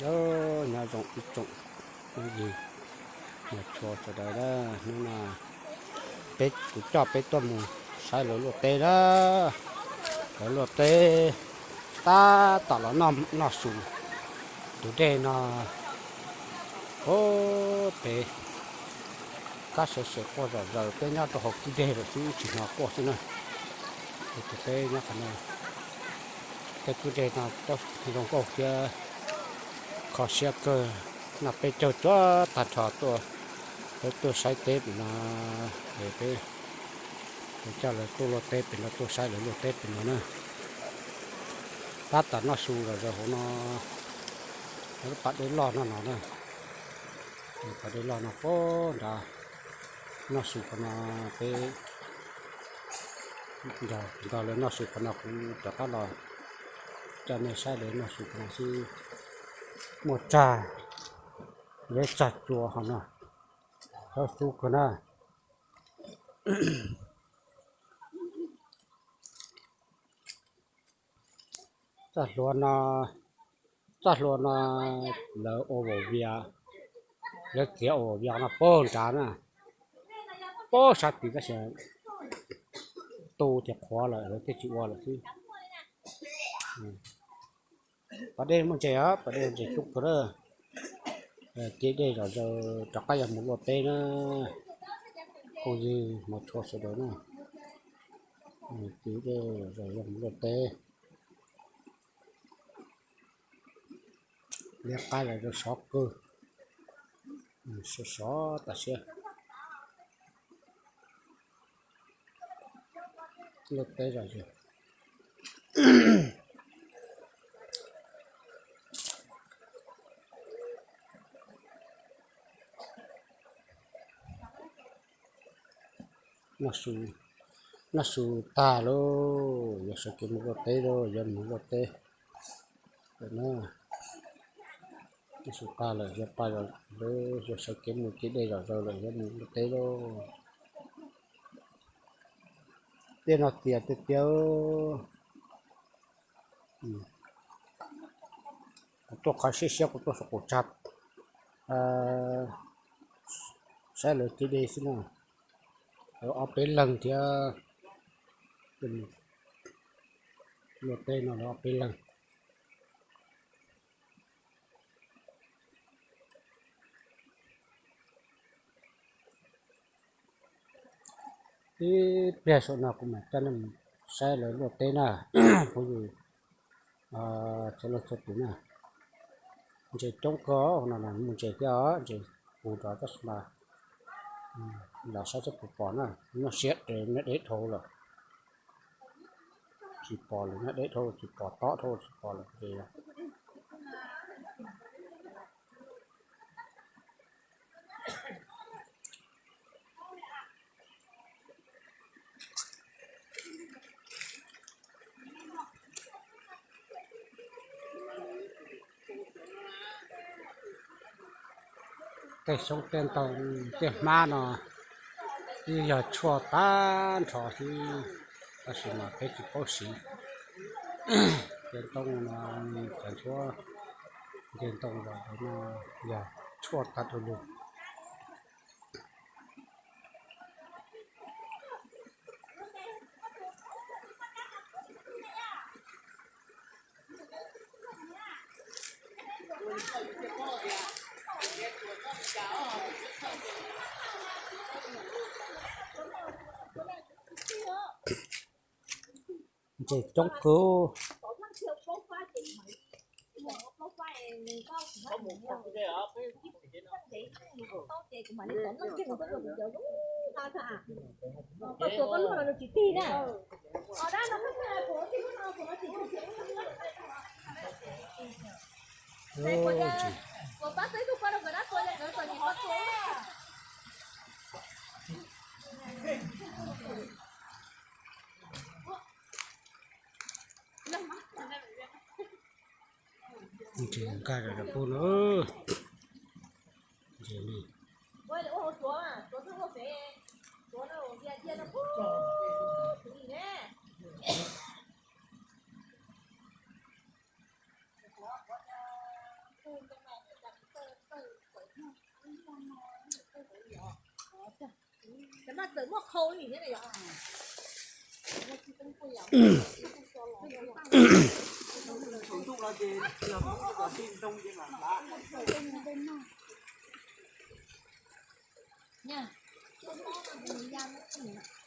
Nyob zoo ib tsoom phooj ywg, nyob tshua sawv daws na, hnub no peb, kuv coj peb tuaj mus saib lawv luaj teb na. Lawv luaj teb tab tom los noj su tus dej no. Ub, pem kab sawv sawv quaj zom zaws, peb nyob rau hauv kwj deg lawm xwb tsis hnov quaj xwb na. Tus peb nyob qhov no, tej kwj deg no zoo nkauj thiab kho siab kawg. No peb caug tsuag tag nrho tuaj, peb tuaj saib teb pem no, es peb, peb coj lawv tuaj luaj teb pem no, tuaj saib lawv luaj teb pem no na. Tab tom noj su zom zaws hauv no, lub pas dej loj no no na. Pas dej loj no puag nrad, noj su qhov no, peb nrog lawv noj su qhov no, kuv rov qab los coj nej saib lawv noj su qhov no xwb. Muaj tsag, lawv tsag tsua hauv no, txaus xub kawg na. Txoj hlua no, txoj hlua no lawv ua vauv vias, lawv txiav ua vauv vias no puag nrad na, puag sab tid tab sis tu tias qhuav lawm lawv thiaj tsis ua lawm xwb. Pas dej muaj ntses os, pas dej ntses coob kawg na. Ces dej zom zaws rov qab yuav mus luaj teb na. Phooj ywg hmov tshua sawv daws na, ces dej zom zaws yuav mus luaj teb. Liab qab zom zaws sov kawg, sov sov tas siab. Luaj teb zom zaws. Noj su, noj su tag lauj, yuav sawv kev mus luaj teb lauj, yuav mus luaj teb. Noj su tag lawm, yuav pa, yuav sawv kev mus, ces dej zom zaws lawm, yuav mus luaj teb lauj. Dej no tias tiag tiag. Kuv tuaj qhov siab siab, kuv tuaj saum qaum tsag saib lawv kev dej xwb na. Lawv ob peb leeg thiab, luaj teb no lawv ob peb leeg. Ib pliag saum no kuv mam coj nej mus saib lawv luaj teb na, phooj ywg txhua leej txhua tus na. Ntses coob kawg no, muaj ntses thiab, ntses puv nrov tab sis mas lam saib tsis pom na, nyob siab ces nyob deb dhau lawm. Tsis pom lawm, nyob deb dhau, tsis pom tob dhau, tsis pom lawm ces tej xyoob tej ntoo tej hmab no yeej yog tshuaj tag nrho xwb, tab sis mas peb tsis paub siv. Tej ntoo no, cov ntshuab, tej ntoo los no yog tshuaj tag rau lug. Ntses coob kawg. Ntses nkag rau pub no. Ntses li. Maj txawm muaj qhau li thiab yom. Nya, ya no tsis